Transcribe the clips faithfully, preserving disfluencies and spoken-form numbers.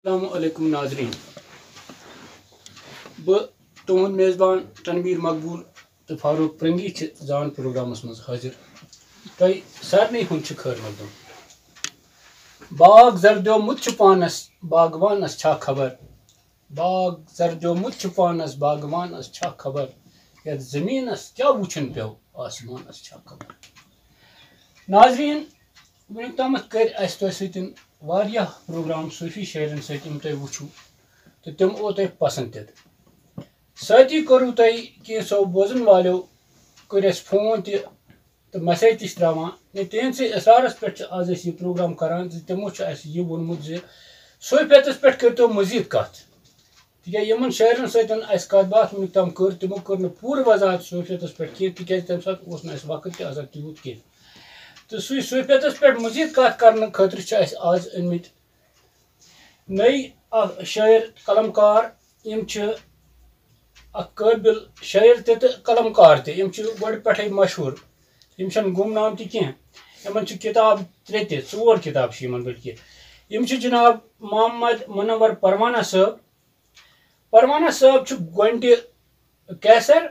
السلام علیکم ناظرین، بہٕ تُہُنٛد میزبان تنویر مقبول تہٕ فاروق پرنگی چھِ زان پروگرامس منٛز حٲضِر۔ تۄہہِ سارنٕے ہُنٛد چھُ خٲر مقدم۔ باغ زردیومُت چھُ پانس، باغوانس چھا خبر؟ باغ زردیومُت چھُ پانس، باغوانس چھا خبر؟ یتھ زٔمیٖنس کیٛاہ وُچھُن پیوٚو، آسمانس چھا خبر؟ ناظرین، وُنیُک تامتھ کٔرۍ اَسہِ تۄہہِ سۭتۍ واریاہ پروگرام صوٗفی شٲعرن سۭتۍ، یِم تۄہہِ وُچھِو تہٕ تِم او تۄہہِ پسنٛد تہِ۔ سۭتی کوٚروٕ تۄہہِ کینٛژھو بوزن والٮ۪و، کٔرۍ اَسہِ فون تہِ تہٕ میسیج تہِ چھِ ترٛاوان۔ نے تِہنٛدسٕے اصرارس پٮ۪ٹھ چھِ آز أسۍ یہِ پروگرام کران زِ تِمو چھُ اَسہِ یہِ ووٚنمُت زِ صوفیتس پٮ۪ٹھ کٔرۍتو مزید کتھ، تِکیٛازِ یِمن شٲعرن سۭتۍ اَسہِ کتھ باتھ وُنیُک تام کٔر، تِمو کٔر نہٕ پوٗرٕ وضاحت صوفیتس پٮ۪ٹھ کینٛہہ، تِکیٛازِ تَمہِ ساتہٕ اوس نہٕ اَسہِ وقت تہِ آسان تیوٗت کینٛہہ۔ تہٕ سُے صوفیتس پٮ۪ٹھ مزید کتھ کرنہٕ خٲطرٕ چھِ اَسہِ آز أنۍمٕتۍ نٔے اکھ شٲعر قلم کار۔ یِم چھِ اکھ قٲبِل شٲعر تہِ تہٕ قلم کار تہِ۔ یِم چھِ گۄڈٕ پٮ۪ٹھَے مشہوٗر، یِم چھِنہٕ گُمنام تہِ کینٛہہ۔ یِمن چھِ کِتاب ترٛےٚ تہِ، ژور کِتاب چھِ یِمن بٔلکہِ۔ یِم چھِ جناب محمد منور پروانہ صٲب۔ پروانہ صٲب چھُ گۄنڈِ کیسر،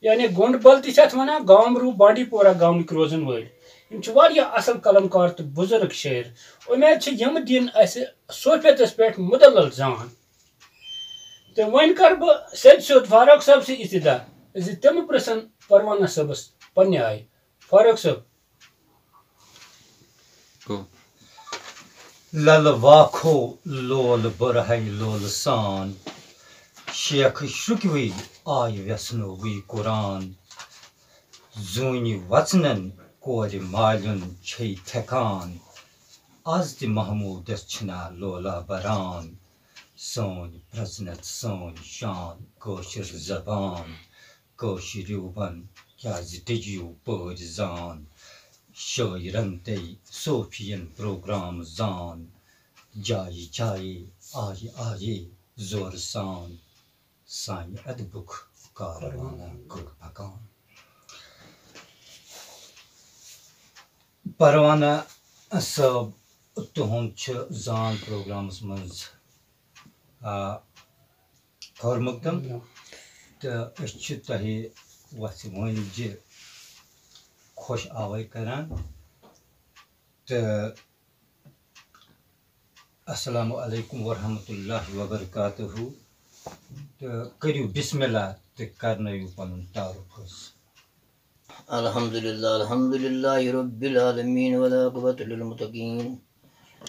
یعنی گونڈ بل تہِ چھِ اَتھ وَنان، گامروٗ بانڈی پورہ گامٕکۍ روزن وٲلۍ۔ یِم چھِ واریاہ اَصٕل قلم کار تہٕ بُزرگ شٲعر۔ اُمید چھِ، یِم دِن اَسہِ صوفیتس پٮ۪ٹھ مُدلل زان۔ تہٕ وۄنۍ کَرٕ بہٕ سیٚدِ سیوٚد فاروق صٲب سٕے ابتدا زِ تِم پرٛژھن پروانہ صٲبس پننہِ آیہِ۔ فاروق صٲب۔ للہٕ واکھو لول برہے لولہٕ سان، شیخ شُکوٕے آے وٮ۪ژھنووٕے قرآن۔ زوٗنہِ وژنن کورِ مالیُن چھے تھٮ۪کان، از تہِ محموٗدس چھِنا لولا بران۔ سٲنۍ پرٛزنت سٲنۍ شان کٲشِر زبان، کٲشِریوبن کیٛازِ ڈٔجِو پٲرۍ زان؟ شٲعرن تے صوفین پروگرام زان، جایہِ جایہِ آیہِ آیہِ زورٕ سان، سانہِ ادبُک کاروانہ گوٚو پکان۔ پروانہ صٲب، تُہُنٛد چھُ زان پروگرامس منٛز آ، خٲر مقدم۔ تہٕ أسۍ چھِ تۄہہِ وَژھِ وٲنٛجہِ خۄش آوَے کران۔ تہٕ السلام علیکم ورحمۃ اللہ وبرکاتہ۔ تہٕ کٔرِو بسم اللہ تہٕ کرنٲیِو پنُن تعارُف حظ۔ الحمد لله الحمد لله رب العالمين والعاقبة للمتقين،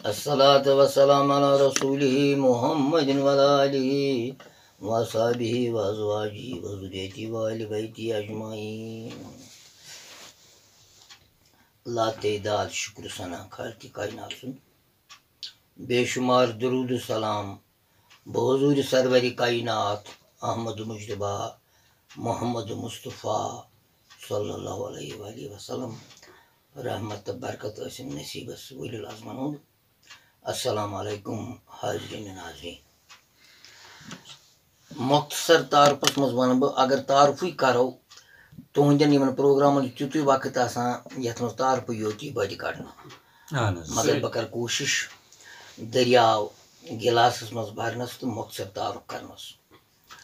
الصلاة والسلام على رسوله محمد وعلى آله وأصحابه وأزواجه وذريته وأهل بيته أجمعين۔ لاتعداد شکر ثنا خالق کائنات سُنٛد، بے شمار درود و سلام بحضور سرور کائنات احمد مجتبیٰ محمد مصطفیٰ صلی اللہ علیہ وآلہ وسلم۔ رحمت تہٕ برکت ٲسِن نصیٖبس ولی العظمن ہُنٛد۔ السلام علیکم حاضرین ناظرین۔ مختصر تعارفس منٛز ونہٕ بہٕ، اگر تعارفٕے کرو، تُہنٛدٮ۪ن یِمن پروگرامن چھُ تیُتُے وقت آسان یتھ منٛز تعارفٕے یوت یی بٔدِ کڑنہٕ۔ اہن حظ۔ مگر بہٕ کرٕ کوٗشش دٔریاو گلاسس منٛز برنس تہٕ مۄخصر تعارُف کرنس۔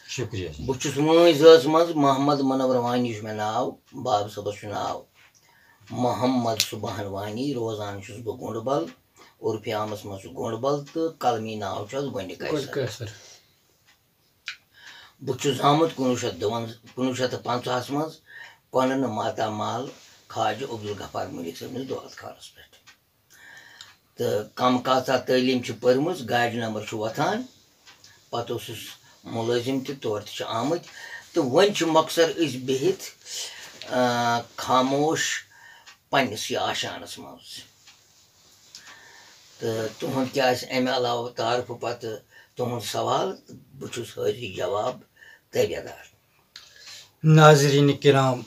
شُکریہ۔ بہٕ چھُس وٲنۍ زٲژ منٛز محمد منور وانی چھُ مےٚ ناو، باب صٲبس چھُ ناو محمد سبحان وانی، روزان چھُس بہٕ گونڈبل، عرفِ عامس منٛز چھُ گونڈبل تہٕ قلمی ناو چھُ اتھ گۄنڈِ قیصر۔ قیصر۔ بہٕ چھُس زامُت کُنوُہ شیٚتھ دُوَنزاہ، کُنوُہ شیٚتھ تہٕ پنٛژاہَس منٛز کۄنہٕ ماتامال خواجہ عبدالغفار ملک صٲبنِس دولت خانس پٮ۪ٹھ۔ تہٕ کم کاژا تعلیٖم چھِ پٔرمٕژ، گاڑِ نمبر چھُ وۄتھان۔ پتہٕ اوسُس مُلٲزِم تہِ، تورٕ تہِ چھِ آمٕتۍ۔ تہٕ وۄنۍ چھِ مۄخصر أسۍ بِہِتھ، آ، خاموش پننِسٕے آشانس منٛز۔ تہٕ تُہُنٛد کیٛاہ آسہِ اَمہِ علاوٕ تعارُفہٕ پتہٕ تُہُنٛد سوال، بہٕ چھُس حٲضِر جواب تٲبیدار۔ ناظرین کرام،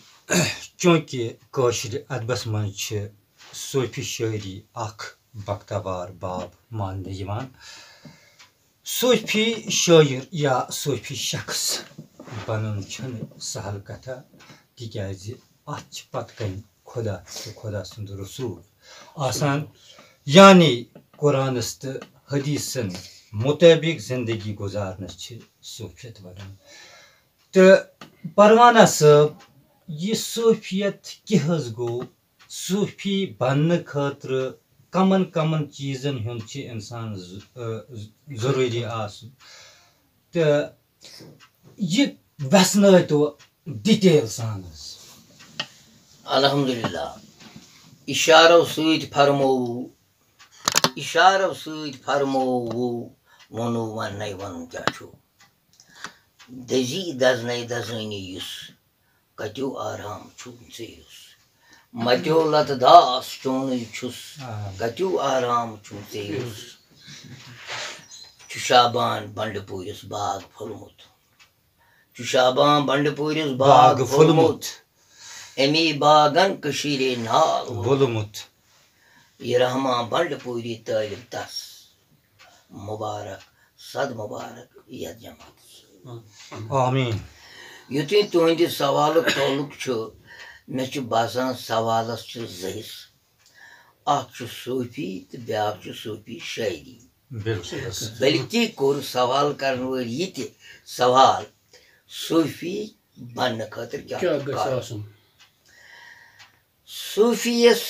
چونکہ کٲشرِ ادبس منٛز چھِ صوفی شٲعری اکھ بختاوار باب ماننہٕ یِوان، صوفی شٲعر یا صوفی شخص بنُن چھنہٕ سہل کتھا، تِکیازِ اتھ چھِ پتہٕ کنہِ خدا تہٕ خدا سُنٛد رسول آسان، یعنی قرآنس تہٕ حدیثن مطٲبق زندگی گُزارنس چھِ صوٗفیت ونان۔ تہٕ پروانہ صٲب، یہِ صوٗفیت کیٛاہ حظ گوٚو؟ صوٗفی بننہٕ خٲطرٕ کمن کمن چیٖزن ہُنٛد چھُ انسان ض-، ٲ، ضروٗری آسُن؟ تہٕ یہِ وٮ۪ژھنٲوتو ڈیٹیل سان حظ۔ الحمدللہ، اشارو سۭتۍ فرمووُ، اشارو سۭتۍ فرمووُ، ووٚنُو وننے ونُن کیٛاہ چھُ؟ دٔزی دزنے دزٲنی یُس، کتیو آرام چھُ ژےٚ یُس؟ متیو لتہٕ داس چونُے چھُس، کتیو آرام چھُ ژےٚ یُس؟ چھُ شابان بنڈٕ پوٗرِس باغ پھوٚلمُت، چھُ شابان بنڈٕ پوٗرِس باغ باغ پھوٚلمُت۔ پھوٚلمُت۔ امی باغن کٔشیٖرے نال ووٚلمُت۔ ووٚلمُت۔ یہِ رحمان بنڈٕ پوٗری طٲلب تس مبارک، صد مبارک یتھ جماعتس۔ آمیٖن۔ یُتھُے تُہنٛدِ سوالُک تعلق چھُ، مےٚ چھُ باسان سوالس چھِ زٕ حصہٕ۔ اکھ چھُ صوٗفی تہٕ بیٛاکھ چھُ صوٗفی شٲعری۔ بِلکُل۔ بلکہِ کوٚر سوال کرن وٲلۍ یہِ تہِ سوال، صوٗفی بننہٕ خٲطرٕ کیٛاہ کیٛاہ گژھِ کَرُن؟ آسُن؟ صوٗفیَس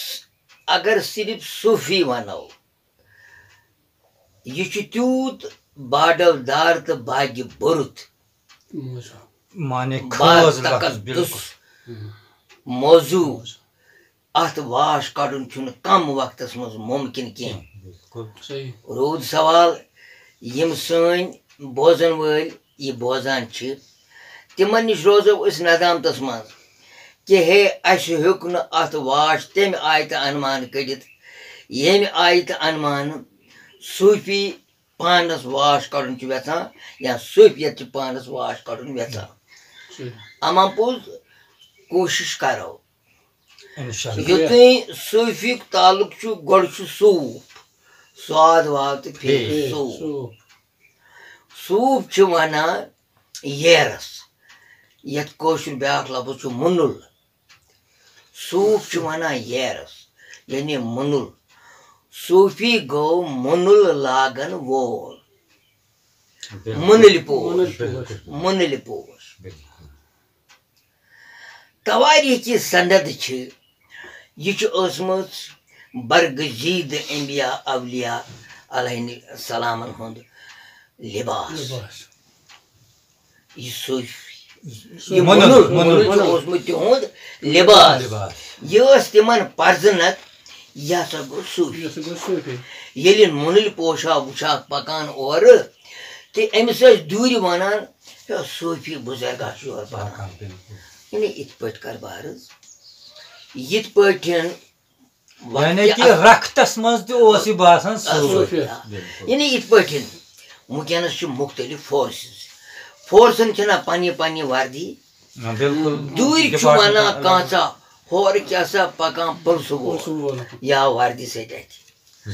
اگر صرف صوٗفی وَنو، یہِ چھُ تیوٗت باڈو دار تہٕ باگہِ بوٚرُت، مانے باز خاص لفظ، تقدس بِلکُل۔ موضوع، اَتھ واش کَڑُن چھُنہٕ کم وقتس منٛز مُمکِن کینٛہہ۔ بِلکُل۔ صحیح۔ روٗد سوال، یِم سٲنۍ بوزن وٲلۍ یہِ بوزان چھِ، تِمن نِش روزو أسۍ ندامتس منٛز کہِ ہے، اَسہِ ہیوٚک نہٕ اَتھ واش تَمہِ آیتہٕ انمان کٔڑِتھ، ییٚمہِ آیتہٕ انمانہٕ صوٗفی پانس واش کڑُن چھُ یژھان یا صوفیت چھِ پانس واش کڑُن یژھان۔ صحیح۔ اما پوٚز کوٗشش کرو۔ انشاءاللہ۔ یُتھُے صوفیُک تعلق چھُ، گۄڈٕ چھُ صوٗف، صاد واو تہٕ فے، فے، صوٗف۔ صوٗف۔ صوٗف چھِ ونان ییرس، یتھ کٲشُر بیاکھ لفظ چھُ مُنُل۔ صوٗف چھِ ونان ییرس، یعنی مُنُل۔ صوٗفی گوٚو مُنُل لاگن وول۔ بِلکُل۔ مُنٕلۍ پوش۔ بِلکُل۔ مُنٕلۍ پوش۔ بِلکُل۔ توٲریٖخی سند چھِ، یہِ چھِ ٲسمٕژ برگزید انبیاء اولیاء علیہ السلامن ہُنٛد لباس۔ لباس۔ یہِ صوٗفی، یہِ مُنُل، مُنُل، مُنُل۔ مُنُل چھُ اوسمُت تِہُنٛد لباس۔ لباس۔ یہِ ٲس تِمن پرزٕنت، یہِ ہسا گوٚو صوٗفی۔ یہِ ہسا گوٚو صوٗفی۔ ییٚلہِ مُنٕلۍ پوشاک وٕچھاکھ پکان اورٕ، تہٕ أمِس ٲسۍ دوٗرِ ونان، "ہے، صوٗفی بُزرگا چھُ یورٕ پکان۔" پکان، بِلکُل۔ یعنی، یِتھ پٲٹھۍ کر بہٕ عرض، یِتھ پٲٹھۍ یعنی وقتہِ کہِ اَتھ رختس منٛز تہِ اوس یہِ باسان صوٗفی۔ صوٗفی۔ بِلکُل۔ یعنی یِتھ پٲٹھۍ وٕنکیٚنس چھِ مُختٔلِف فورسز۔ فورسن چھِنہ پننہِ پننہِ وردی۔ آ، بِلکُل۔ دوٗرِ چھُ ڈپارٹمنٹ ونان الگ۔ کانٛژھا، ہورٕ کیٛاہ سا پکان پُلسہٕ وول پُلسہٕ وول۔ یا وردی سۭتۍ اَتھِ۔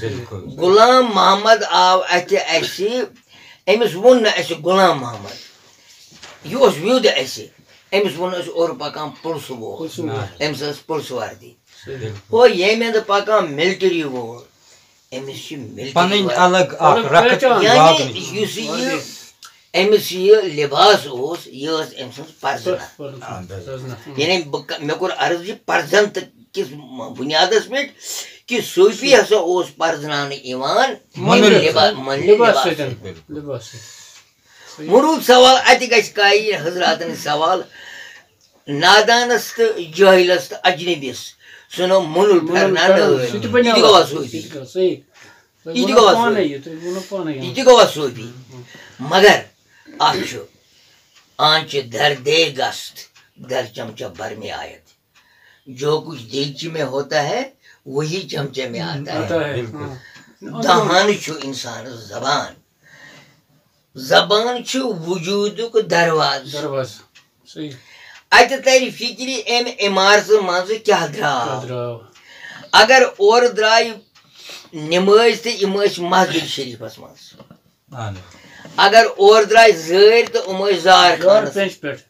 بِلکُل۔ غلام محمد آو اَتھِ اَسہِ، أمِس ووٚن نہٕ اَسہِ غلام محمد، یہِ اوس ویوٚد اَسہِ، أمِس ووٚن اَسہِ اورٕ پکان پُلسہٕ وول۔ پُلسہٕ وول۔ أمِس ٲس پُلسہٕ وردی۔ بِلکُل۔ ہو، ییٚمہِ اندٕ پکان ملٹری وول، أمِس چھِ ملٹری پنٕنۍ وول۔ الگ اکھ الگ رکھت پہچان۔ یعنی لاگنٕچ۔ یُس یہِ أمِس یہِ لباس اوس، یہِ ٲس أمۍ سٕنٛز پرزنہ۔ آ، بِلکُل۔ یعنی بہٕ ک-، مےٚ کوٚر عرض یہِ پرزنت کِس بُنیادس پٮ۪ٹھ کہِ صوٗفی ہسا اوس پرزناونہٕ یِوان مُنلہِ لبا-، مُنلہِ لباس لباس سۭتۍ۔ سۭتۍ۔ بِلکُل۔ لباس سۭتۍ۔ وۄنۍ روٗد سوال، اَتہِ گژھِ کاہی حضراتن سوال، نادانس تہٕ جٲہلس تہٕ اجنبیس ژھٕنو مُنُل مُنُل پھیرناونہٕ پھیرناونہٕ۔ سُہ تہِ بنیو یہِ تہِ گوٚوا اکھ۔ صوٗفی؟ یہِ تہِ گوٚو صحیح۔ تۄہہِ یہِ تہِ ووٚنوُ گوٚوا پانے صوٗفی؟ یہِ، تۄہہِ ووٚنوُ پانے۔ یہِ تہِ گوٚوا صوٗفی؟ مگر اکھ چھُ، آنچہ درد دست در چمچہ بھر میں آید۔ جو کچھ دیگچہ میں ہوتا ہے، وہی چمچہ میں آتا ہے۔ آتا ہے، بِلکُل۔ ہاں۔ دہان چھُ اِنسانس زبان۔ زبان چھُ وجوٗدُک دروازٕ۔ دروازٕ۔ صحیح۔ اَتہِ ترِ فِکرِ، اَمہِ عمارژٕ منٛزٕ کیٛاہ درٛاو؟ کیٛاہ درٛاو؟ اگر اورٕ درٛایہِ نمٲزۍ تہٕ یِم ٲسۍ مسجد شریٖفس منٛز۔ اہن حظ۔ اگر اورٕ درٛاے زٲرۍ تہٕ یِم ٲسۍ زار زار خانس۔ پینٛژِ پٮ۪ٹھ۔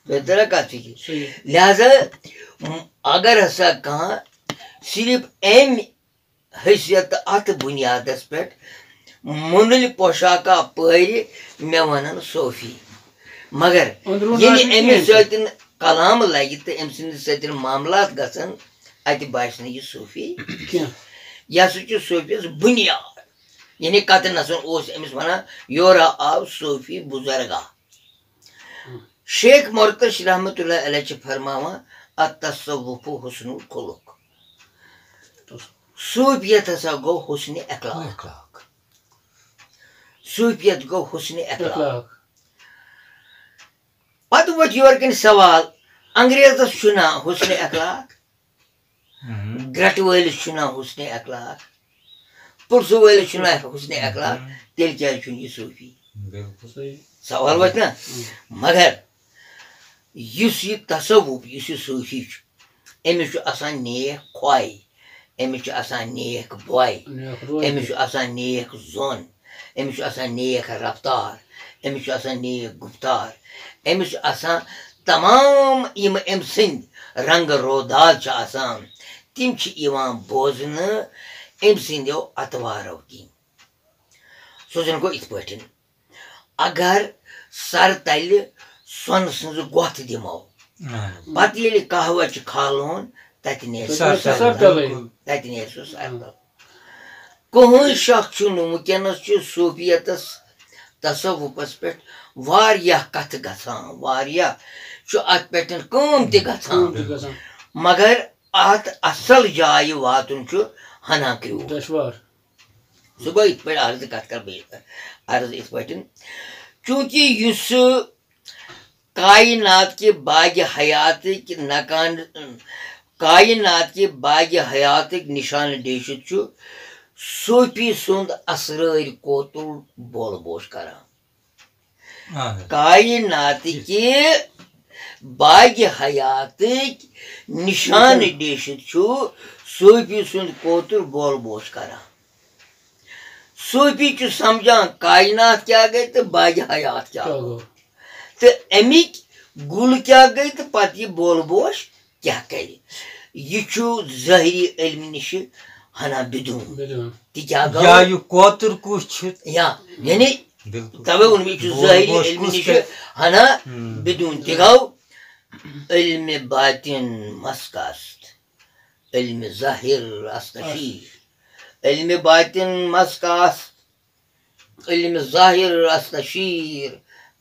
تُہۍ تران کتھ فِکرِ؟ صحیح۔ لہذا، م-، اگر ہسا کانٛہہ صرف اَمہِ حیثیت تہٕ اَتھ بُنیادس پٮ۪ٹھ مُنٕلۍ پوشاکا پٲرِ مےٚ وَنَن صوفی۔ مگر أنٛدروٗن ییٚلہِ آسہِ نہٕ أمِس کِہیٖنۍ تہِ۔ سۭتۍ کلام لگہِ تہٕ أمۍ سٕنٛدِ سۭتۍ معاملات گژھن، اَتہِ باسہِ نہٕ یہِ صوفی کینٛہہ۔ یہِ ہسا چھُ صوفیَس بُنیاد۔ یعنی کتنَسَن اوس أمِس وَنان، یورا آو صوفی بُزرگا۔ شیخ مرتش رحمتہ اللہ علیہ چھِ فرماوان، التصوف حسن الخلق۔ صوفیت ہسا گوٚو حسن اخلاق۔ اخلاق۔ صوفیت گوٚو حسن اخلاق۔ اخلاق۔ پتہٕ ووت یورٕ کِنۍ سوال، انگریزس چھُ ناو حسن اخلاق، ہم۔ گرٹہٕ وٲلِس چھُ ناو حسن اخلاق، پُلسہٕ وٲلِس چھُ ناو حسن اخلاق، ہم۔ تیٚلہِ کیٛازِ چھُنہٕ یہِ صوفی؟ بِلکُل۔ صحیح۔ سوال ووت نا؟ ہم۔ مگر یُس یہِ تصوف، یُس یہِ صوفی چھُ، أمِس چھُ آسان نیک خۄے، أمِس چھُ آسان نیک بۄے، نیک روے۔ أمِس چھُ آسان نیک زوٚن، أمِس چھُ آسان نیک رفتار، أمِس چھُ آسان نیک گُفتار، أمِس چھُ آسان تمام یِم أمۍ سٕنٛدۍ رنٛگ روداد چھِ آسان، تِم چھِ یِوان بوزنہٕ أمۍ سٕنٛدیو اطوارو کِنۍ۔ سُہ زَن گوٚو یِتھ پٲٹھۍ، اگر سر تلہِ سۄنہٕ سٕنٛز گۄتھ دِمو، اہن۔ پتہٕ ییٚلہِ قہوٕ چھِ کھالون، تتہِ نیرِ سر سُہ سر تلٕے۔ تلٕے۔ تتہِ نیرِ سُہ سر تلہٕ۔ کٕہٕنۍ شک چھُنہٕ، وٕنکیٚنس چھُ صوفیتس، تصوفس پٮ۪ٹھ واریاہ کتھٕ گژھان، واریاہ چھُ اتھ پٮ۪ٹھ کٲم تہِ گژھان۔ کٲم تہِ گژھان۔ مگر اتھ اصل جایہِ واتُن چھُ ہنا کرٛوٗٹھ۔ دشوار۔ سُہ گوٚو یِتھ پٲٹھۍ عرض، کَتھ کَرٕ بہٕ یہِ عرض یِتھ پٲٹھۍ، چوٗنٛکہِ یُس سُہ کاینات کہِ باغِ حیاتٕکۍ نکان، کاینات کہِ باغِ حیاتٕکۍ نِشانہٕ ڈیشِتھ چھُ صوفی سُنٛد اسرٲرۍ کوتُل بول بوش کران۔ اہن حظ۔ کایناتٕکہِ باغِ حیاتٕکۍ نِشانہٕ ڈیشِتھ چھُ صوفی سُنٛد کوتُر بول بوش کران۔ صوفی چھُ سمجھان کاینات کیٛاہ گٔے تہٕ باغِ حیات کیٛاہ کیٛاہ گوٚو۔ گوٚو۔ تہٕ اَمِکۍ گُل کیٛاہ گٔے تہٕ پتہٕ یہِ بول بوش کیٛاہ کرِ؟ یہِ چھُ ظٲہری علمہِ نِشہِ ہنا بدوٗن۔ بدوٗن۔ تہِ کیٛاہ گوٚو؟ یا یہِ کوتُر کُس چھُ؟ یا، یعنی، بِلکُل۔ توے ووٚن مےٚ، یہِ چھُ بول ظٲہری بوش علمہِ کُس نِشہِ کرِ؟ ہنا ہم۔ بدوٗن۔ تہِ گوٚو علمِ باطن مسکاست، علمِ ظاہر استشیر، علمِ باطن مسکاست، علم ظاہر است شیر،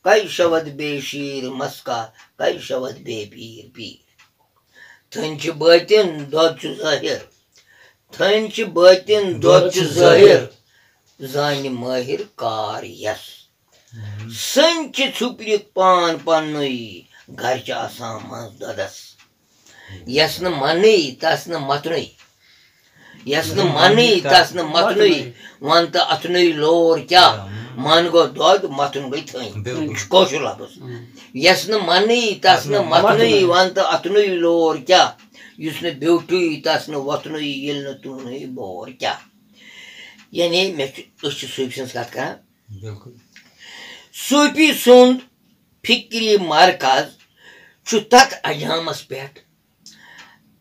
کئی شود بے شیر مسکا، کئی شود بے پیر پیر۔ تھٔنۍ چھِ بٲطِن، دۄد چھُ ظٲہِر۔ تھٔنۍ چھِ بٲطِن، دۄد چھُ ظٲہِر۔ زانہِ مٲہِر کار یَس۔ سٔنۍ چھِ ژھُپرِتھ پان پننُے، گرِ چھِ آسان منٛز دۄدس۔ یَس نہٕ مَنٕے، تَس نہٕ مَتھنُے۔ یَس نہٕ مَنٕے، تَس نہٕ مَتھنُے۔ وَن تہٕ اَتھنُے لور کیٛاہ؟ مَن گوٚو دۄد، مَتھُن گٔے تھٔنۍ۔ بِلکُل۔ یہِ چھُ کٲشُر لفظ۔ یَس نہٕ مَنٕے، تَس نہٕ مَتھنُے۔ وَن تہٕ اَتھنُے لور کیٛاہ؟ یُس نہٕ بیوٗٹھُے، تَس نہٕ وۄتھنُے، ییٚلہِ نہٕ تُلنُے بور کیٛاہ؟ یعنی مےٚ چھُ، أسۍ چھِ صوٗفی سٕنٛز کَتھ کَران۔ بِلکُل۔ صوٗفی سُنٛد فِکری مرکز چھُ تَتھ اَجامَس پٮ۪ٹھ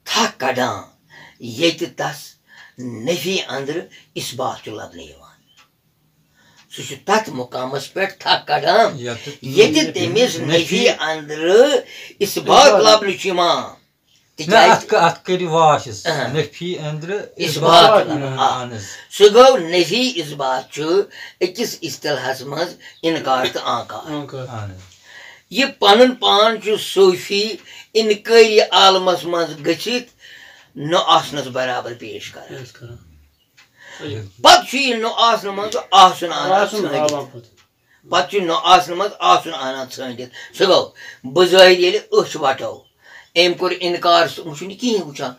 تھکھ کڑان، ییٚتہِ تس نفی اندرٕ اثبات چھُ لبنہٕ یِوان۔ سُہ چھُ تتھ مقامس پٮ۪ٹھ تھکھ کڑان، ییٚتہِ ییٚتہِ تٔمِس نفی نفی اندرٕ اثبات اثبات۔ لبنہٕ چھُ یِوان۔ نہ، تِکیٛازِ اتھ ک-، اتھ کٔرِو واش حظ۔ اہن۔ نفی اندرٕ اثبات اثبات۔ لبنہٕ۔ آ۔ اہن حظ۔ سُہ گوٚو نفی اثبات چھُ أکِس اصطلاحس منٛز انکار تہٕ آنکار۔ آنکار۔ اہن حظ۔ یہِ پنُن پان چھُ صوفی انکٲری عالمس منٛز گٔژھِتھ نہٕ آسنس برابر پیش کران۔ پیش کران۔ صحیح۔ پتہٕ چھُ یہِ نہٕ آسنہٕ منٛز آسُن انان آسُن ژھٲنٛڈِتھ۔ ہاوان پتہٕ۔ پتہٕ چھُ نہٕ آسنہٕ منٛز آسُن انان ژھٲنٛڈِتھ۔ سُہ گوٚو، بظٲہر ییٚلہِ أچھ وٹو، أمۍ کوٚر انکار، سُہ چھُنہٕ کِہیٖنۍ وٕچھان۔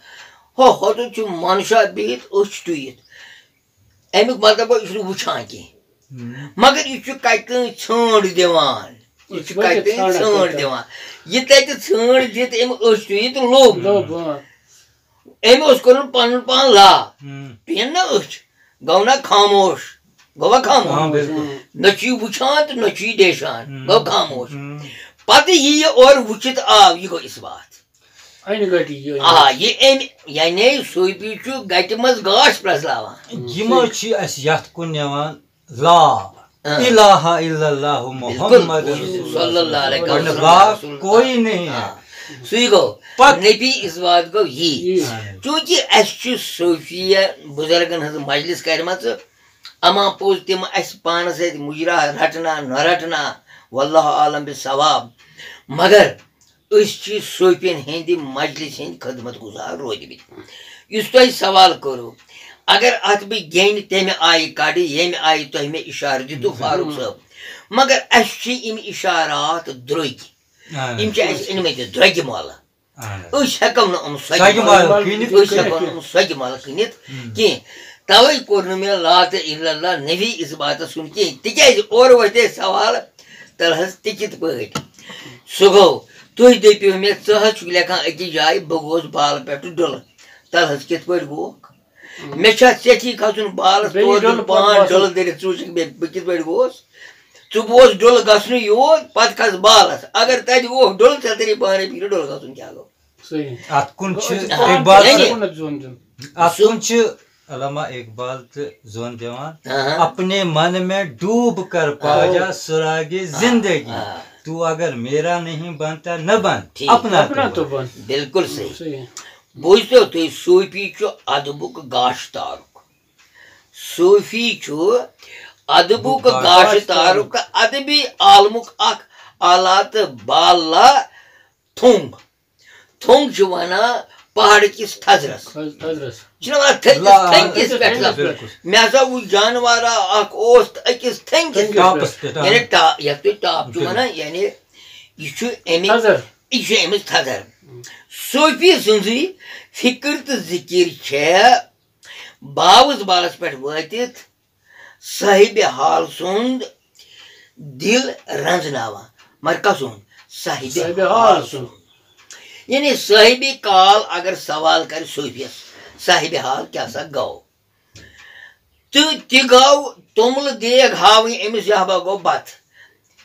ہۄ، ہۄتُتھ چھُ منشا بِہِتھ، أچھ ٹُوِتھ۔ اَمیُک مطلب گوٚو، یہِ چھُنہٕ وٕچھان کینٛہہ۔ ہم۔ مگر یہِ چھُ کَتہِ تام ژھٲنٛڈ دِوان۔ یہِ چھُ وۄنۍ کَتہِ تام ژھانٛڈان ژھٲنٛڈ کَتہِ؟ دِوان۔ یہِ تَتہِ ژھٲنٛڈ دِتھ أمۍ أچھ تُلِتھ لوٚب۔ لوٚب، آ۔ أمۍ اوس کوٚرمُت پَنُن پان لا۔ ہم۔ پیٚیَن نا أچھ؟ گوٚو نا خاموش؟ گوٚوا خاموش؟ آ، بِلکُل۔ نہ چھُ یہِ وٕچھان تہٕ نہ چھُ یہِ ڈیشان۔ ہم۔ گوٚو خاموش۔ ہم۔ پَتہٕ یہِ یہِ اورٕ وٕچھِتھ آو، یہِ گوٚو اثبات۔ اَنہِ گٔٹی یہِ۔ آ، یہِ أمۍ، یعنی صوٗفی چھُ گَٹہِ منٛز گاش پرٛزلاوان۔ یِم حظ چھِ اَسہِ یَتھ کُن نِوان۔ لا اِلٰہَ اِلَّا اللہُ محمد رسول اللہ صلی اللہ علیہ وسلم۔ گۄڈٕنیُک لا کوئی نہیں ہے۔ سُے گوٚو، پتہٕ نبی اِثبات گوٚو یی۔ چوٗنٛکہِ اَسہِ چھُ صوفیہ بُزرگن ہٕنٛز مجلس کرِمَژٕ، اما پوٚز تِم اَسہِ پانَس سۭتۍ مُجرا رٹنا نہ رٹنا، واللہ عالم بالصواب، مگر أسۍ چھِ صوفین ہٕنٛدِ مجلس ہٕنٛدۍ خدمت گزار روٗدمٕتۍ۔ یُس تۄہہِ سوال کوٚروٕ، اگر اتھ بہٕ گیٚنۍ تمہِ آیہِ کڑٕ، ییٚمہِ آیہِ تۄہہِ مےٚ اشارٕ دِتوٕ، فاروق صٲب، مگر اسہِ چھِ یِم اشارات درٛوگۍ۔ اہن۔ یِم چھِ اسہِ أنۍ مٕتۍ درٛوگہِ مۄلہٕ۔ اہن۔ أسۍ ہٮ۪کو نہٕ یِم سۄگہِ سۄگہِ مۄلہٕ، مۄلہٕ کٕنِتھ أسۍ ہٮ۪کو نہٕ یِم سۄگہِ مۄلہٕ کٕنِتھ کینٛہہ۔ توے کوٚر نہٕ مےٚ لا تہٕ الا اللہ نفی اثباتس کُن کینٛہہ، تِکیازِ اورٕ وۄتھے سوال، تَلہٕ حظ تہِ کِتھ پٲٹھۍ؟ سُہ گوٚو، تُہۍ دٔپِو مےٚ، ژٕ حظ چھُکھ لیکھان أکِس جایہِ، بہٕ گوس بالہٕ پٮ۪ٹھٕ ڈُلہٕ۔ تَلہٕ حظ کِتھ پٲٹھۍ گوٚوکھ؟ مےٚ چھا ژےٚ تھی کھسُن بالَس بیٚیہِ تور ڈُلہٕ دیُن پانٛژھ پَتہٕ ڈُلہٕ دٔرِتھ؟ ژٕ وٕچھکھ مےٚ، بہٕ کِتھ پٲٹھۍ گوس؟ ژٕ بوز ڈُلہٕ گژھنُے یوت، پَتہٕ کھس بالَس۔ اگر تَتہِ ووٚتھ ڈُلہٕ، ژےٚ تَرِ پانَے فِکرِ ڈُلہٕ گژھُن کیٛاہ گوٚو۔ صحیح۔ اَتھ کُن چھِ گوٚو، اقبال یعنی صٲب، کُنَتھ زوٚن دیُن۔ اَتھ کُن چھِ علامہ اقبال تہِ زوٚن دِوان، ہاں۔ اپنے من میں ڈوب کر پا ہاں۔ جا سراغ زندگی۔ ہاں۔ تو اگر میرا نہیں بنتا نہ بن، ٹھیٖک۔ اپنا اپنا تو تو بن۔ بن۔ بِلکُل صحیح۔ صحیح۔ بوٗزتو تُہۍ، صوٗفی چھُ ادبُک گاش تارُک۔ صوٗفی چھُ ادبُک گاش گاش تارُک۔ تارُک تہٕ ادبی عالمُک اکھ اعلیٰ تہٕ بالا تھوٚنٛگ۔ تھوٚنٛگ چھِ وَنان پہاڑ کِس تھزرَس۔ تھز-، تھزرَس۔ چھِنہ وَنان تھٔکِس، لا، تھٔنٛگِس تھٔنٛگِس پٮ۪ٹھ پٮ۪ٹھ۔ سَپُد۔ بِلکُل۔ مےٚ ہسا وُچھ جانوارا اَکھ اوس تہٕ أکِس تھٔنٛگِس پٮ۪ٹھ۔ ٹاپَس پٮ۪ٹھ، آ۔ یعنی ٹا-، یَتھ تُہۍ ٹاپ چھُو بِلکُل۔ وَنان، یعنی یہِ چھُ اَمہِ، تھزر۔ یہِ چھُ أمِس تھزر۔ صوٗفی سٕنٛزٕے فِکر تہٕ ذِکِر چھےٚ باوُز بالَس پٮ۪ٹھ وٲتِتھ صاحبِ حال سُنٛد دِل رنٛزناوان۔ مگر کسُنٛد؟ صاحبِ صاحبِ حال حال سُنٛد۔ سُنٛد۔ یعنی صاحبِ کال اگر سوال کرِ صوٗفیَس، صاحبِ حال کیٛاہ سا گوٚو؟ تہٕ تہِ گوٚو توٚملہٕ دیگ ہاوٕنۍ أمِس، یہِ ہا گوٚو بتہٕ۔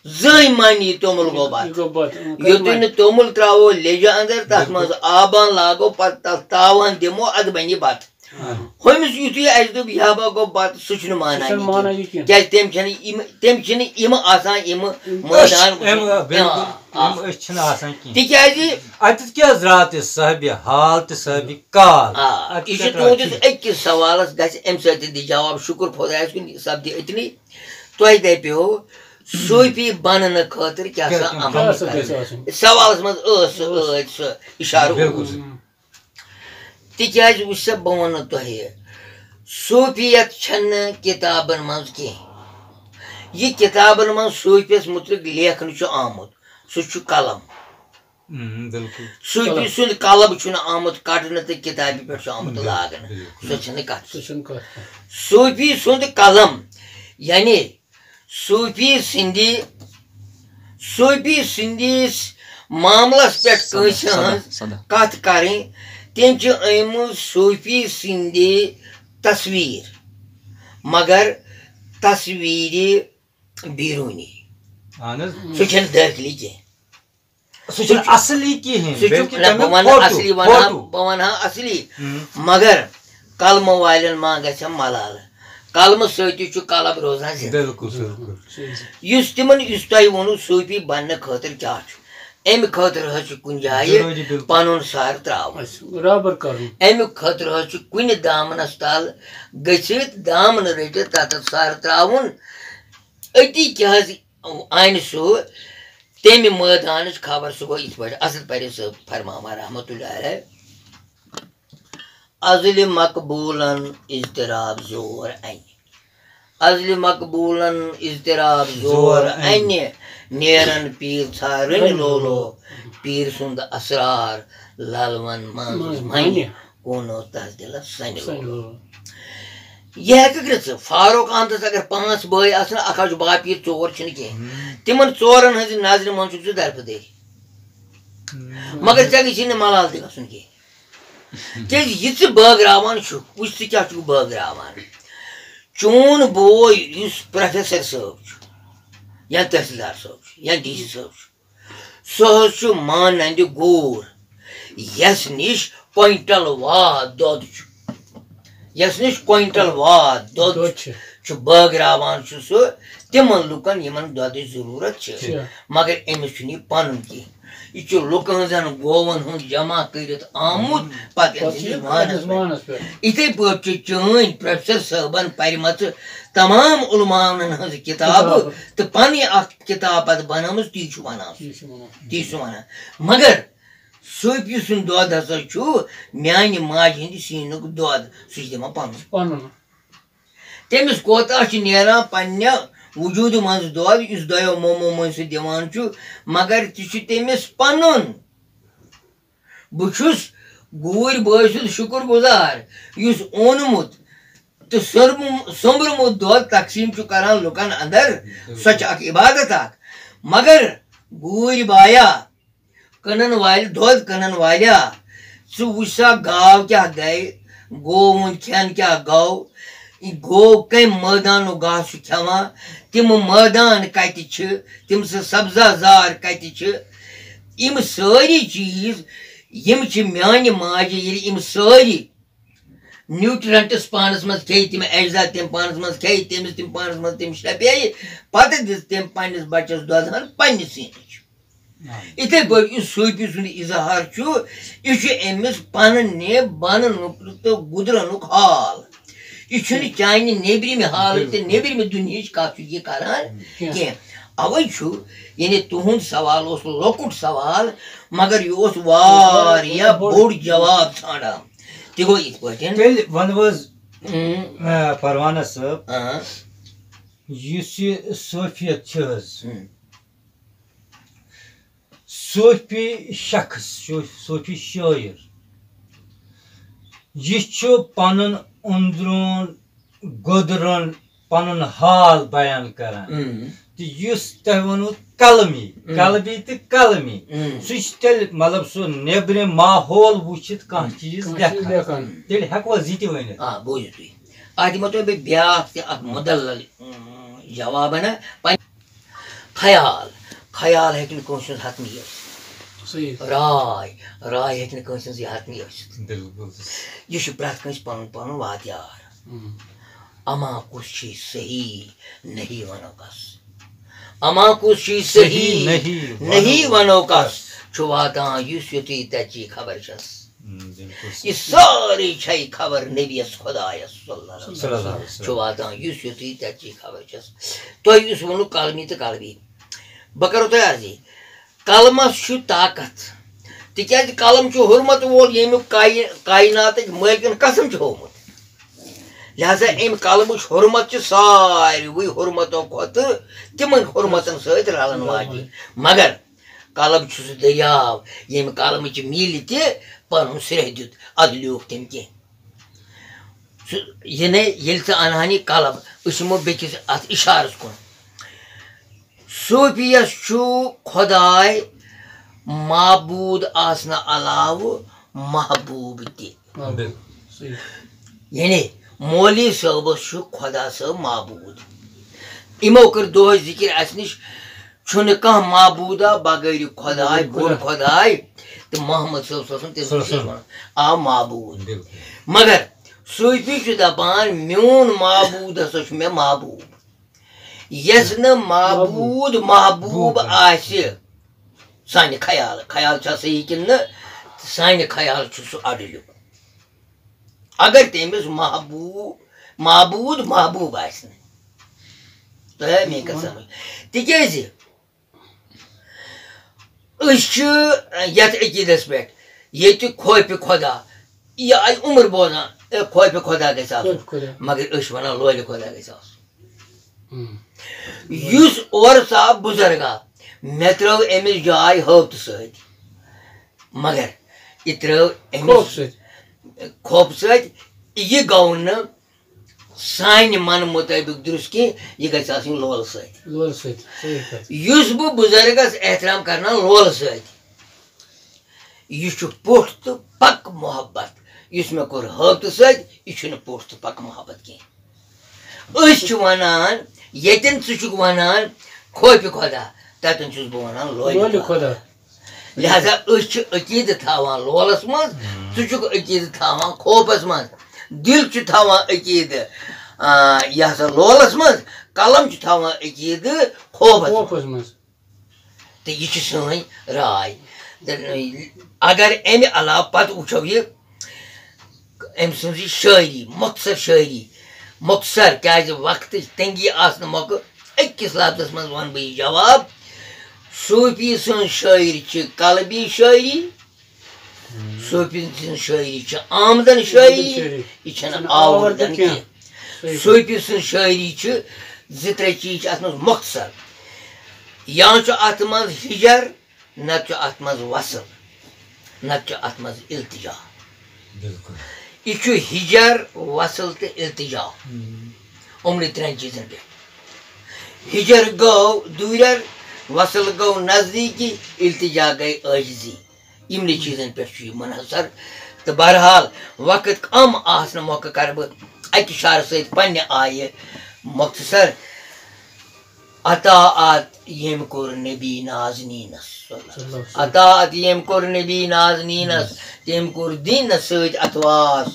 زٕہٕنۍ مانی توٚمُل گوٚو بتہٕ۔ یہِ گوٚو بتہٕ، اۭں، یُتھُے کَتہِ نہٕ توٚمُل ترٛاوو لیٚجہِ اندر، تَتھ بِلکُل۔ منٛز آبان لاگو، پتہٕ تَتھ تاوان دِمو، اَدٕ بَنہِ بتہٕ۔ اۭں۔ ہُمِس یُتھُے اَسہِ دوٚپ، یہِ ہا گوٚو بتہٕ، سُہ چھُنہٕ مانان سُہ چھُنہٕ یہِ مانان کینٛہہ۔ یہِ کینٛہہ۔ کیٛازِ تٔمۍ چھَنہٕ یِم، تٔمۍ چھِنہٕ یِم آسان، یِم أچھ، مٲدان أمۍ، وٕچھِنۍ۔ آ، بِلکُل، آ۔ یِم أچھ چھِنہٕ آسان کینٛہہ۔ تِکیٛازِ اَتٮ۪تھ کیٛاہ حض درٛاو تہِ صاحبِ حال تہٕ صاحبِ کال؟ آ، اَتھ یہِ چھُ کیٛاہ تُہٕنٛدِس کَتھ چھِ؟ أکِس سوالَس گژھِ اَمہِ سۭتۍ تہِ جواب، شُکُر خۄدایَس کُن، یہِ سَپدِ أتنی۔ تۄہہِ دَپیو، صوٗفی بَننہٕ خٲطرٕ کیٛاہ سا کیٛاہ کیٛاہ عمل کیٛاہ سا کَرُن؟ گژھِ آسُن؟ سوالَس منٛز ٲس سُہ، ٲس۔ ٲدۍ سُہ اِشارٕ بِلکُل اوٗرۍ۔ صحیح۔ تِکیٛازِ وٕچھ سا، بہٕ وَنہٕ تۄہہِ، صوٗفیت چھَنہٕ کِتابَن منٛز کینٛہہ۔ یہِ کِتابَن منٛز صوٗفیَس مُتعلِق لیکھنہٕ چھُ آمُت، سُہ چھُ قلم۔ اۭں، بِلکُل۔ صوٗفی قلم۔ سُنٛد قلم چھُنہٕ آمُت کَٹنہٕ تہٕ کِتابہِ پٮ۪ٹھ چھُ آمُت بِلکُل۔ لاگنہٕ۔ بِلکُل۔ سُہ چھُنہٕ کَتھ۔ سُہ چھُنہٕ کَتھ۔ صوٗفی سُنٛد قلم، یعنی صوٗفی سٕنٛدِ، صوٗفی سٕنٛدِس معاملَس پٮ۪ٹھ سَداہ، کٲنٛسہِ سَداہ، ہٕنٛز سَداہ۔ کَتھ کَرٕنۍ، تٔمۍ چھِ أنمٕژ صوٗفی سٕنٛدِ تصویٖر، مگر تصویٖرِ بیروٗنی۔ اہن حظ۔ سُہ چھُنہٕ دٲخلی کینٛہہ۔ سُہ چھُنہٕ اصلی کِہیٖنۍ، سُہ چھُ، بلکہِ نہ، تَمیُک بہٕ وَنہٕ فوٹو، اصلی، وَنہٕ ہا، فوٹو۔ بہٕ وَنہٕ ہا اصلی، ہُم۔ مگر قلمہٕ والٮ۪ن ما گژھِ ہا ملالہٕ؟ قلمہٕ سۭتی چھُ قلم روزان زِندٕ۔ بِلکُل، بِلکُل۔ یُس تِمن، یُس تۄہہِ ووٚنوُ صوٗفی بننہٕ خٲطرٕ کیٛاہ چھُ، اَمہِ خٲطرٕ حظ چھُ کُنہِ جایہِ ضروٗری، بِلکُل۔ پنُن سر ترٛاوُن۔ اَسہِ رابر کرُن۔ اَمہِ خٲطرٕ حظ چھُ کُنہِ دامنس تل گٔژھِتھ، دامنہٕ رٔٹِتھ تَتٮ۪تھ سر ترٛاوُن۔ أتی کیٛاہ حظ اَنہِ سُہ تَمہِ مٲدانٕچ خبر۔ سُہ گوٚو یِتھ پٲٹھۍ اسد پرے صٲب فرماوان رحمتہ اللہ علیہ، ازلِ مقبولن اضطراب زور اَنہِ۔ ازلِ مقبولن اضطراب زور زور اَنہِ۔ اَنہِ۔ نیرن پیٖر ژھارٕنۍ لولو۔ پیٖر سُنٛد اسرار لالون منٛز منٛز منہِ۔ منہِ۔ کونو تس دِلس سنہِ سنہِ لولو۔ لولو۔ یہِ ہیٚککھ نہٕ ژٕ، فاروق احمدس اگر پانٛژھ بٲے آسن، اکھ حظ چھُ باپیٖر، ژور چھِنہٕ کینٛہہ۔ ہُم۔ تِمن ژورن ہٕنٛزِ نظرِ منٛز چھُکھ ژٕ دربٕدٔرۍ۔ ہُم۔ مگر ژےٚ گژھی نہٕ ملال تہِ گژھُن کینٛہہ۔ کیٛازِ یہِ ژٕ بٲگراوان چھُکھ، وٕچھ ژٕ کیٛاہ چھُکھ بٲگراوان۔ چون بوے یُس پروفیسر صٲب چھُ، یا تحصیلدار صٲب چھُ، یا ڈی سی صٲب چھُ، سُہ حظ چھُ ماننٛدِ گوٗر، یَس نِش کوینٹل واد دۄد چھُ۔ یَس نِش کوینٹل واد دۄد دۄد چھُ۔ چھُ۔ چھُ بٲگراوان چھُ سُہ تِمن لُکن یِمن دۄدٕچ ضروٗرت چھِ، چھِ۔ مگر أمِس چھُنہٕ یہِ پنُن کینٛہہ۔ یہِ چھُ لُکہٕ ہٕنٛزن گوون ہُنٛد جمع کٔرِتھ آمُت، پتہٕ پتہٕ أمِس چھُ یہِ وانس پٮ۪ٹھ۔ وانس پٮ۪ٹھ۔ یِتھے پٲٹھۍ چھِ چٲنۍ پروفیسر صٲبن پرِمژٕ تمام علماون ہٕنٛز کِتابہٕ کِتابہٕ۔ تہٕ پنٕنۍ اکھ کِتاب پتہٕ بنٲومٕژ، تی چھُ ونان سُہ۔ تی چھُ ونان۔ تی چھُ ونان۔ مگر صوٗفی سُنٛد دۄد ہسا چھُ میانہِ ماجہِ ہٕنٛدِ سیٖنُک دۄد، سُہ چھُ دِوان پنُن۔ پنُن۔ تٔمِس کوتاہ چھُ نیران پننہِ وجوٗدٕ منٛز دۄد، یُس دۄیو مومو مٔنٛزۍ سُہ دِوان چھُ، مگر تہِ چھُ تٔمِس پنُن۔ بہٕ چھُس گوٗرۍ بٲے سُنٛد شُکُر گُزار، یُس اونمُت تہٕ سوٚرمُ-، سوٚمبرمُت دۄد تقسیٖم چھُ کران لُکن اندر۔ سۄ چھِ اکھ عبادت اکھ۔ مگر گوٗرۍ بایا، کٕنن والہِ، دۄد کٕنن والیا، ژٕ وٕچھ سا گاو کیٛاہ گٔے، گوٚو وۄنۍ کھٮ۪ن کیٛاہ گوٚو، یہِ گوٚو کَمہِ مٲدانُک گاسہٕ چھُ کھٮ۪وان، تِم مٲدان کَتہِ چھِ، تِم سُہ سبزہ زار کَتہِ چھِ، یِم سٲری چیٖز، یِم چھِ میٛانہِ ماجہِ، ییٚلہِ یِم سٲری nutrients پانَس منٛز کھیٚیہِ، تِم اجزا تٔمۍ پانَس منٛز کھیٚیہِ، تٔمِس تِم پانَس منٛز تِم شرٛپیٚیہِ، پَتہٕ دِژ تٔمۍ پنٛنِس بَچَس دۄدٕ ہَن پنٛنہِ سیٖنٕچ۔ آ۔ یِتھَے پٲٹھۍ یُس صوٗفی سُنٛد اظہار چھُ، یہِ چھُ أمِس پنٕنہِ بننُک تہٕ گُزرنُک حال۔ یہِ چھُنہٕ چانہِ نیٚبرِمہِ حالٕچ تہٕ نیٚبرِمہِ دُنیہٕچ کَتھ چھُ یہِ کَران کینٛہہ۔ کینٛہہ۔ اَوَے چھُ، یعنی تُہُنٛد سوال اوس لۄکُٹ سوال، مگر یہِ اوس واریاہ بوٚڑ جواب ژھانٛڈان۔ تہِ گوٚو یِتھ پٲٹھۍ۔ تیٚلہِ وَنہٕ بہٕ حظ، اۭں۔ آ، پروانہ صٲب، آ۔ یُس یہِ صوفیت چھِ حظ، اۭں۔ صوفی شخص، صو-، صوفی شٲعر، یہِ چھُ پنُن أنٛدروٗن گۄدرُن، پنُن حال بیان کران۔ اۭں۔ تہٕ یُس تۄہہِ ووٚنوُ قلمی، اۭں۔ قلبی تہٕ قلمی، اۭں۔ سُہ چھُ تیٚلہِ، مطلب، سُہ نیٚبرِم ماحول وٕچھِتھ کانٛہہ چیٖز کانٛہہ چیٖز لیکھان۔ لیکھان۔ تیٚلہِ ہٮ۪کوا زٕ تہِ ؤنِتھ؟ آ، بوٗزِو تُہۍ۔ اَتھ دِمو تۄہہِ بہٕ بیٛاکھ تہِ اَکھ مُدلل، اۭں، جواب ہنا۔ پن-، خیال، خیال ہیٚکہِ نہٕ کٲنٛسہِ ہُنٛد حتمی ٲسِتھ۔ صحیح۔ راے، راے ہیٚکہِ نہٕ کٲنٛسہِ ہٕنٛز یہِ حتمی ٲسِتھ۔ بِلکُل۔ یہِ چھُ پرٛٮ۪تھ کٲنٛسہِ پَنُن پَنُن واتیار۔ اۭں۔ اما کُس چھُے صحیح، نہی وَنو کَس۔ اما کُس چھُے صحیح، صحیح نہی نہی وَنو وَنو کَس۔ کَس۔ چھُ واتان یُس یُتُے تَتہِ چی خبر چھَس۔ ہم، بِلکُل۔ یہِ سٲرٕے چھے خبر نبیَس خۄدایَس صلی اللہ علیہ وسلم۔ صلی اللہ علیہ وسلم۔ چھُ واتان یُس یُتُے تَتہِ چی خبر چھَس۔ تۄہہِ یُس ووٚنوُ قلمی تہٕ قلبی۔ بہٕ کَرو تۄہہِ عرضی۔ قلمس چھُ طاقت، تِکیازِ قلم چھُ حرمت وول، ییٚمیُک کاے-، کایناتٕکۍ مٲلکن قسم چھُ ہوومُت۔ لہذا اَمہِ قلمٕچ حرمت چھِ ساروٕے حرمتو کھۄتہٕ تِمن حرمتن سۭتۍ رلن واجِنۍ۔ مگر قلم چھُ سُہ دٔریاو، ییٚمہِ قلمٕچ میٖلہِ تہِ پنُن سرٛیٚہہ دیُت، ادٕ لیوٗکھ تٔمۍ کینٛہہ۔ سُہ، یعنی ییٚلہِ ژٕ اَنہٕ ہن یہِ قلم، أسۍ یِمو بیٚکِس اَتھ اِشارس کُن۔ صوٗفیَس چھُ خۄداے معبوٗد آسنہٕ علاوٕ محبوٗب تہِ۔ بِلکُل۔ صحیح۔ یعنی مولوی صٲبَس چھُ خۄدا صٲب معبوٗد۔ یِمو کٔر دۄہَے ذِکِر اَسہِ نِش، چھُنہٕ کانٛہہ معبوٗدا بغٲرِ خۄداے، بغٲرِ بوٚڑ خۄدا۔ خۄداے تہٕ محمد صٲب صلی اللہ علیہ وسلم، تٔمۍ صلی اللہ علیہ وسلم۔ آو معبوٗد۔ بِلکُل۔ مگر صوٗفی چھُ دَپان، میون معبوٗد ہسا چھُ مےٚ محبوٗب۔ یَس نہٕ معبوٗد محبوٗب آسہِ، سانہِ خیال، خیال چھا صحیح کِنہٕ نہٕ؟ سانہِ خیال چھُ سُہ اَڈٕلیُک۔ اگر تٔمِس محبوٗب، معبوٗد محبوٗب آسہِ نہٕ۔ تۄہہِ آیہِ میٛٲنۍ کَتھ سَمٕجھ؟ تِکیٛازِ أسۍ چھِ یَتھ عقیٖدَس پٮ۪ٹھ، ییٚتہِ خوفِ خۄدا، یہِ آیہِ عُمر بوزان، اے، خوفِ خۄدا گژھِ آسُن، خوفِ خۄدا۔ مگر أسۍ چھِ وَنان لولہِ خۄدا گژھِ آسُن۔ ہم۔ یُس اورٕ ژاو بُزرگا، مےٚ ترٛٲو أمِس جاے ہٲبتہٕ سۭتۍ، مگر یہِ ترٛٲو أمِس خوفہٕ سۭتۍ۔ خوفہٕ سۭتۍ، یہِ گوٚو نہٕ سانہِ منہٕ مُطٲبِق درُست کینٛہہ، یہِ گژھِ آسٕنۍ لولہٕ سۭتۍ۔ لولہٕ سۭتۍ، صحیح کَتھ۔ یُس بہٕ بُزرگس احترام کرناو لولہٕ سۭتۍ، یہِ چھُ پوٚٹھ تہٕ پکہٕ محبت۔ یُس مےٚ کوٚر ہٲبتہٕ سۭتۍ، یہِ چھُنہٕ پوٚٹھ تہٕ پکہٕ محبت کینٛہہ۔ أسۍ چھِ وَنان، ییٚتٮ۪ن ژٕ چھُکھ وَنان خوفِ خۄدا، تَتٮ۪ن چھُس بہٕ وَنان لولہِ لولہِ خۄدا۔ خۄدا۔ لہذا أسۍ چھِ عقیٖدٕ تھاوان لولس منٛز، ہم۔ ژٕ چھُکھ عقیٖدٕ تھاوان خوفس منٛز، دِل چھُ تھاوان عقیٖدٕ آ، یہِ ہسا لولس منٛز، قلم چھُ تھاوان عقیٖدٕ خوفس منٛز۔ خوفس منٛز۔ تہٕ یہِ چھِ سٲنۍ راے۔ تہٕ اگر امہِ علاوٕ پتہٕ وٕچھو یہِ أمۍ سٕنٛز یہِ شٲعری، مۄختصر شٲعری، مۄختصر، کیازِ وقتٕچ تنگی آسنہٕ مۄکھٕ أکِس لفظس منٛز وَنہٕ بہٕ یہِ جواب۔ صوٗفی سٕنٛز شٲعری چھِ قلبی شٲعری، صوٗفی سٕنٛز شٲعری چھِ آمدن شٲعری، شٲعری۔ یہِ چھَنہٕ چھَنہٕ آوردن آوردن کینٛہہ۔ کینٛہہ۔ صحیح۔ صوٗفی سٕنٛز شٲعری چھِ زٕ ترٛےٚ چیٖز چھِ اَتھ منٛز مۄختصر۔ یا چھُ اَتھ منٛز ہِجر، نَتہٕ چھُ اَتھ منٛز وصل، نَتہٕ چھُ اَتھ منٛز التجا۔ بِلکُل۔ یہِ چھُ ہِجر، وصل تہٕ التجا۔ ہم۔ یِمنٕے ترٛٮ۪ن چیٖزن پٮ۪ٹھ۔ ہِجر گوٚو دوٗرٮ۪ر، وصل گوٚو نزدیٖکی، التجا گٔے عٲجزی۔ یِمنٕے چیٖزن پٮ۪ٹھ چھُ یہِ منحصر۔ تہٕ بہرحال، وقت کم آسنہٕ مۄکھٕ کرٕ بہٕ اَکہِ شعرٕ سۭتۍ پننہِ آیہِ مۄختصر۔ عطاعت ییٚمۍ کوٚر نبی نازنیٖنس۔ صلی اللہ علیہ وسلم۔ عطاعت ییٚمۍ کوٚر نبی نازنیٖنس، تٔمۍ کوٚر دیٖنس سۭتۍ اتھواس۔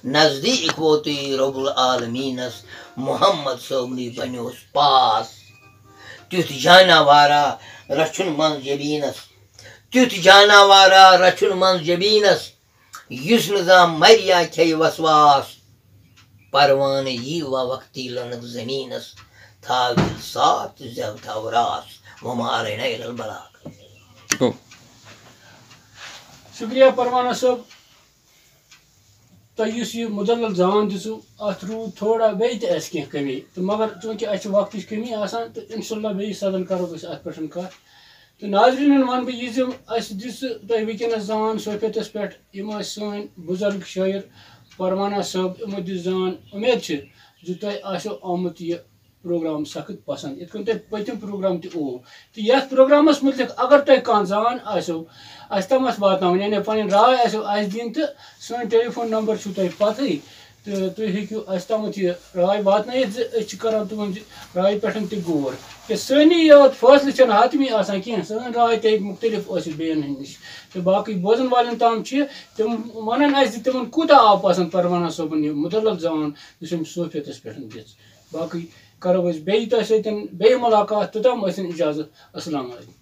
نزدیٖک ووتُے رب العالمیٖنس، محمد صٲبنٕے بنیوس پاس۔ تیُتھ جاناوارا رچھُن منٛز جبیٖنس، تیُتھ جاناوارا رچھُن منٛز جبیٖنس، یُس نہٕ زانٛہہ مرِ یا کھیٚیہِ وسواس۔ پروانہٕ یی ووکھ تیٖلنُک زٔمیٖنَس، تھاو دِل صاف تہٕ زٮ۪و تھاو راس، وما علینا الا البلاغ۔ گوٚو۔ شُکریہ پروانہ صٲب، تۄہہِ یُس یہِ مُدلل زبان دِژوٕ، اَتھ روٗد تھوڑا بیٚیہِ تہِ اَسہِ کینٛہہ کٔمی، تہٕ مگر چوٗنٛکہِ اَسہِ چھِ وقتٕچ کٔمی آسان، تہٕ اِنشاء اللہ بیٚیہِ ساتَن کَرو أسۍ اَتھ پٮ۪ٹھ کَتھ۔ تہٕ ناظریٖنَن وَنہٕ بہٕ یہِ زِ اَسہِ دِژ تۄہہِ وٕنکیٚنَس زان صوفیتَس پٮ۪ٹھ، یِم ٲسۍ سٲنۍ بُزرگ شٲعر پروانہ صٲب، یِمو دِژ زان۔ اُمید چھِ زِ تۄہہِ آسیو آمُت یہِ پروگرام سخت پسنٛد، یِتھ کٔنۍ تۄہہِ پٔتِم پروگرام تہِ اوو۔ تہٕ یَتھ پروگرامَس مُتعلِق اگر تۄہہِ کانٛہہ زان آسیو، اَسہِ تام آسہِ واتناوٕنۍ، یعنی پَنٕنۍ راے آسیو اَسہِ دِنۍ، تہٕ سٲنۍ ٹیلی فون نمبر چھُو تۄہہِ پَتہٕے۔ تہٕ تُہۍ ہیٚکِو اَسہِ تامَتھ یہِ راے واتنٲیِتھ زِ أسۍ چھِ کَران تُہٕنٛزِ رایہِ پٮ۪ٹھ تہِ غور۔ کہِ سٲنی یوت فٲصلہٕ چھَنہٕ حتمی آسان کینٛہہ، سٲنۍ راے تہِ ہیٚکہِ مُختلف ٲسِتھ بیٚیَن ہٕنٛدِ نِش۔ تہٕ باقٕے بوزَن والٮ۪ن تام چھِ، تِم وَنَن اَسہِ زِ تِمَن کوٗتاہ آو پَسنٛد پروانہ صٲبُن یہِ مُدلل زبان، یُس أمۍ صوفیتَس پٮ۪ٹھ دِژ۔ باقٕے کَرو أسۍ بیٚیہِ تۄہہِ سۭتۍ بیٚیہِ مُلاقات، توٚتام ٲسِن اِجازت۔ السلام علیکم۔